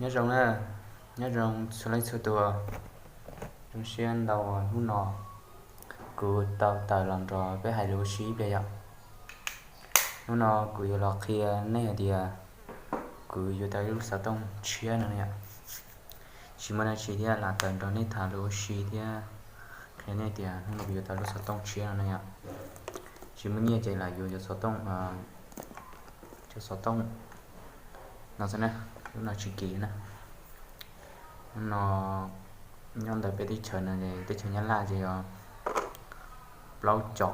Nyob zoo na, nyob zoo txhua leej txhua tus. Zoo siab ntau hnub no kuv tau tawm los nrog peb hais lus ua si ib pliag yom. Hnub no kuv yuav los qhia nej hais tias kuv yuav tau ib lub xov tooj tshiab no yom. Tsis muaj dab tsi thiab, lam tawm nrog nej tham lus ua si thiab qhia nej tias hnub no kuv yuav tau lub xov tooj tshiab no yom. Tsis muaj nyiaj ces lam yuav cov xov tooj, cov xov tooj no xwb na, lub no tsis kim na. Hnub no nyob ntawm peb teb chaws no, teb chaws Nyab Laj ces yog plaub com,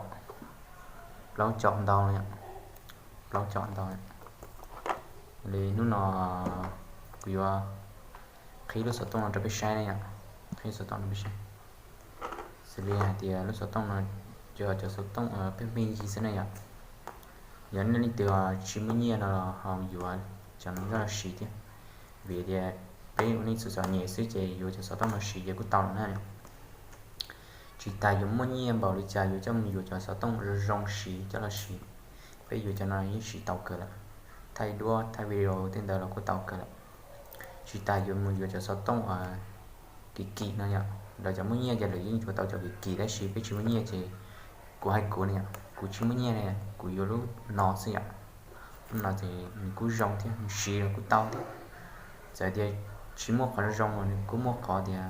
plaub com ntau, plaub com ntau li. Hnub no kuv yuav qhib lub xov tooj no rau peb saib na yom, qhib xov tooj rau peb saib. Xws li hais tias lub xov tooj no yog cov xov tooj pheej pheej yig xwb na yom. Yog nej leej twg tsis muaj nyiaj no los ho yuav cov no coj los siv thiab, vim tias peb ua neej txom txom nyem xwb ces yuav cov xov tooj no siv ces kuj tau lawm na. Tsis tas yuav muaj nyiaj npaum li cas yuav coj mus yuav cov xov tooj zoo zoo siv coj los siv. Peb yuav cov no yeej siv tau kawg lawm, thaij duab thaij video tej ntawd los kuj tau kawg lawm. Tsis tas yuav mus yuav cov xov tooj kim kim no yom, lawv cov muaj nyiaj ces lawv yeej yuav tau cov kim kim, tab sis peb tsis muaj nyiaj ces kuv hais kuv na yom, kuv tsis muaj nyiaj ne, kuv yuav lub no xwb yom. Lub no ces nws kuj zoo thiab, nws siv los kuj tau thiab. Txawm tias tsis muaj qhov zoo los nws kuj muaj qhov tias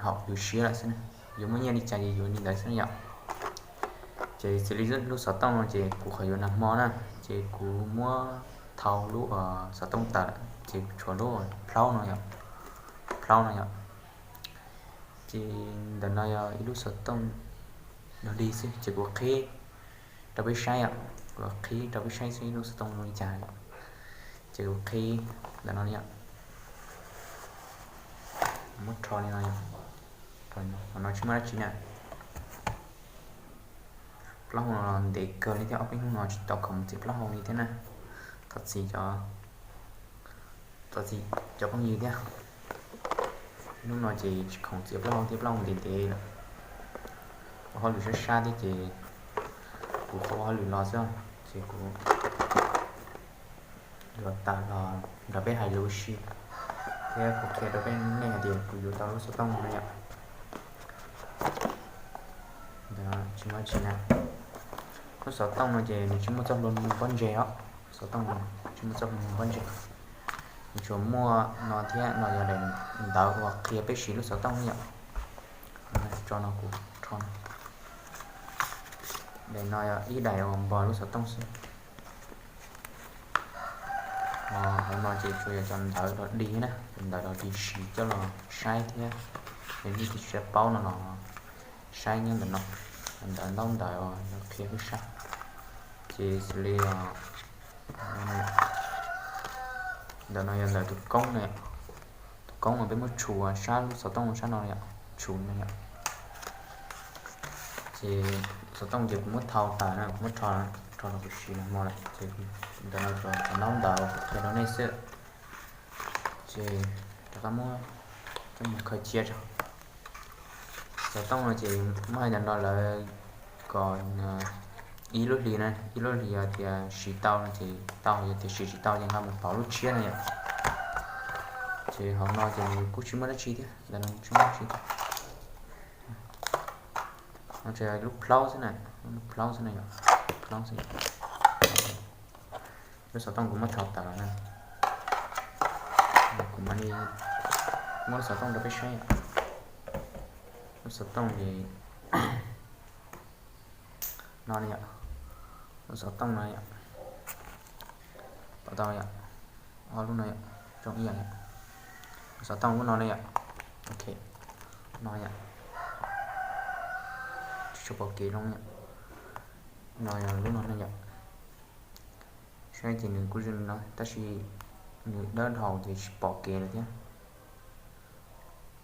haum yus siab lawm xwb na. Yuav muaj nyiaj li cas ces yuav li ntawd xwb na yom. Ces xws li lub xov tooj no ces kuv qhov yuav nag hmo na, ces kuv muab thau lub xov tooj tawm lawm ces tshuav lub plaub no yom, plaub no yom. Ces ntawm no yog ib lub xov tooj dog dig xwb ces kuv qhib rau peb saib yom, kuv qhib rau peb saib xwb ib lub xov tooj zoo li cas. Ces kuv qhib ntawm no yom, muab rho li no yom, qhov no tsis muaj dab tsi na. Plaub hau no ntev kawg li thiab, ob peb hnub no tsis tau khoom txiav plaub hau li thiab na. Thov txim, thov txim cov phooj ywg thiab. Hnub no ces tsis khoom txiav plaub hau thiab, plaub hau ntev ntev lawm. Ua hauj lwm sab sab thiab ces kuv qhuav ua hauj lwm los xwb ces kuv yuav tawm los nrog peb hais lus ua si thiab kuv qhia rau peb nej hais tias kuv yuav tau lub xov tooj no yom. Ntawm no tsis muaj dab tsi na. Lub xov tooj no ces nws tsis muaj txoj hlua nug pob ntseg os, xov tooj no tsis muaj txoj hlua nug pob ntseg. Nws tsuas muaj no thiab no yog daim ntawv uas qhia peb siv lub xov tooj yom. Tso no kuv rho, daim no yog ib daim uas npog lub xov tooj xwb. Hauv no ces tsuas yog cov ntawv dog dig na, cov ntawv dog dig siv coj los saib thiab, yog nej tsis paub no los saib nyob ntawm no, ntawv ntaub ntawv uas lawv qhia peb saib. Ces xws li ntawm no yog ntawv tus koob na, tus koob uas peb muab tshum sab lub xov tooj sab no yom, tshum no yom. Ces xov tooj ces kuv muab thau tas na, kuv muab rho, rho los kuv siv nag hmo lawm ces ntawm no tsuas cov ntaub ntawv qhia rau nej xwb. Ces rov qab muab coj mus khaws cia tso. Xov tooj no ces muab hais ntawm no lawv kom ib lub hlis na, ib lub hlis yog tias siv tau no ces tau, yog tias siv tsis tau ces nqa mus pauv lub tshiab no yom. Ces hauv no ces nws kuj tsis muaj dab tsi thiab, ntawm no tsis muaj dab tsi thiab. No ces lub plaub xwb na, lub plaub xwb na yom, plaub xwb. Lub xov tooj kuv muab thau tawm lawm na, kuv mam li muab lub xov tooj rau peb saib yom. Lub xov tooj ces no na yom, lub xov tooj no yom, pom tau yom, ob lub no yom, zoo ib yam yom. Lub xov tooj lub no na yom, ok, no yom, tsis tshua pom kev zoo yom. No yog lub no na yom, saib ces nws kuj zoo no tab sis nws dawb dhau ces tsis pom kev lawm thiab.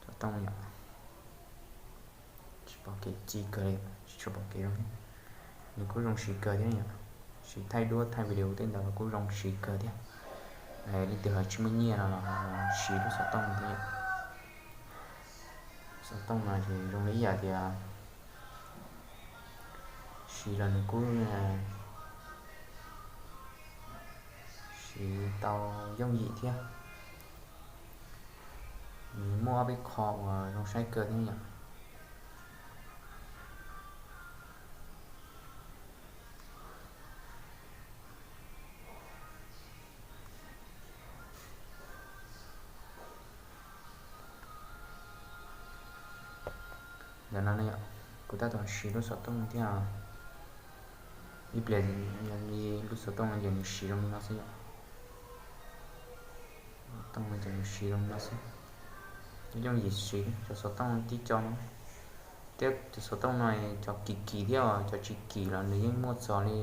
Xov tooj yom, tsis pom kev ci kawg li, tsis tshua pom kev zoo thiab. Nws kuj zoo siv kawg thiab yom, siv thaij duab thaij video tej ntawd los kuj zoo siv kawg thiab. Leej twg ho tsis muaj nyiaj no los siv lub xov tooj thiab yom. Xov tooj no ces zoo li ib yam tias siv los nws kuj siv tau yooj yim thiab. Nws muaj ob peb qho uas zoo saib kawg thiab yom. Ntawm no ne yom, kuv tab tom siv lub xov tooj thiab. Ib pliag li lub xov tooj no ces nws siv zoo li no xwb yom. Tooj no ces nws siv zoo li no xwb. Yooj yim siv cov xov tooj tib co no. Thiab cov xov tooj no cov kim kim thiab cov tsis kim los nws yeej muaj txog li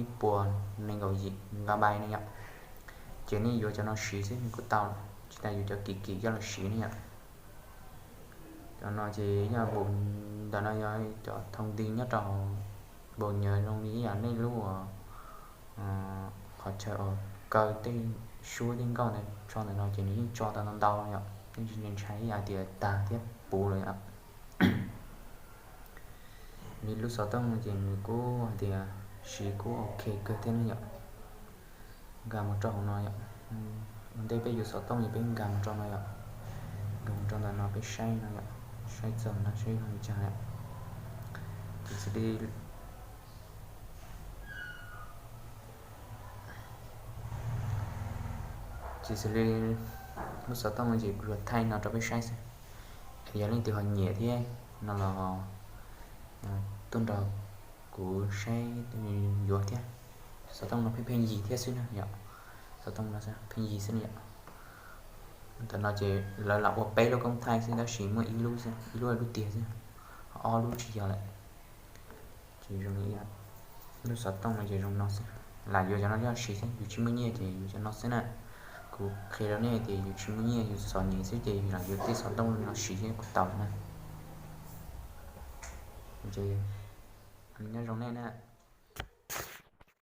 ib puas nees nkaum yim megabyte ne yom. Ces nej yuav cov no siv xwb nws kuj tau, tsis tas yuav cov kim kim coj los siv ne yom. Cov no ces yog npaum, ntawm no yog cov thoo ti nyob rau npaum nyuag zoo li ib yam nej lub qhov chaw uas kaw tej suab tej nkauj ntawd tso ntawm no ces nws yeej tso tau ntau ntau yom, yeej tsis ntshai ib yam tias tag thiab puv lawm yom. Li lub xov tooj no ces nws kuj hais tias siv kuj ok kawg thiab ne yom. Nkag mus rau hauv no yom. Ua ntej peb yuav xov tooj es peb nkag mus rau no yom. Nkag mus rau ntawm no peb saib no yom, saib txog no saib zoo li cas yom. Ces xws li, ces xws li lub xov tooj no ces kuv yuav thaij no rau peb saib xwb. Es yog leej twg ho nyiam thiab no los tuaj nrog kuv saib yuav thiab. Xov tooj no pheej pheej yig thiab xwb na yom. Xov tooj no pheej yig xwb na yom. Ntawm no ces lawv lam ua peb lub koob thaij xwb tab sis muaj ib lub xwb, ib lub lub tiag xwb, ob lub tsis yog lawm. Ces zoo li lub xov tooj no ces zoo no xwb. Lam yuav cov no coj siv xwb, yus tsis muaj nyiaj ces yuav cov no xwb na. Kuv qhia rau nej tias yus tsis muaj nyiaj yus txom nyem xwb ces yus lam yuav tej xov tooj no siv thiab kuj tau na. Ces nyob zoo nej na.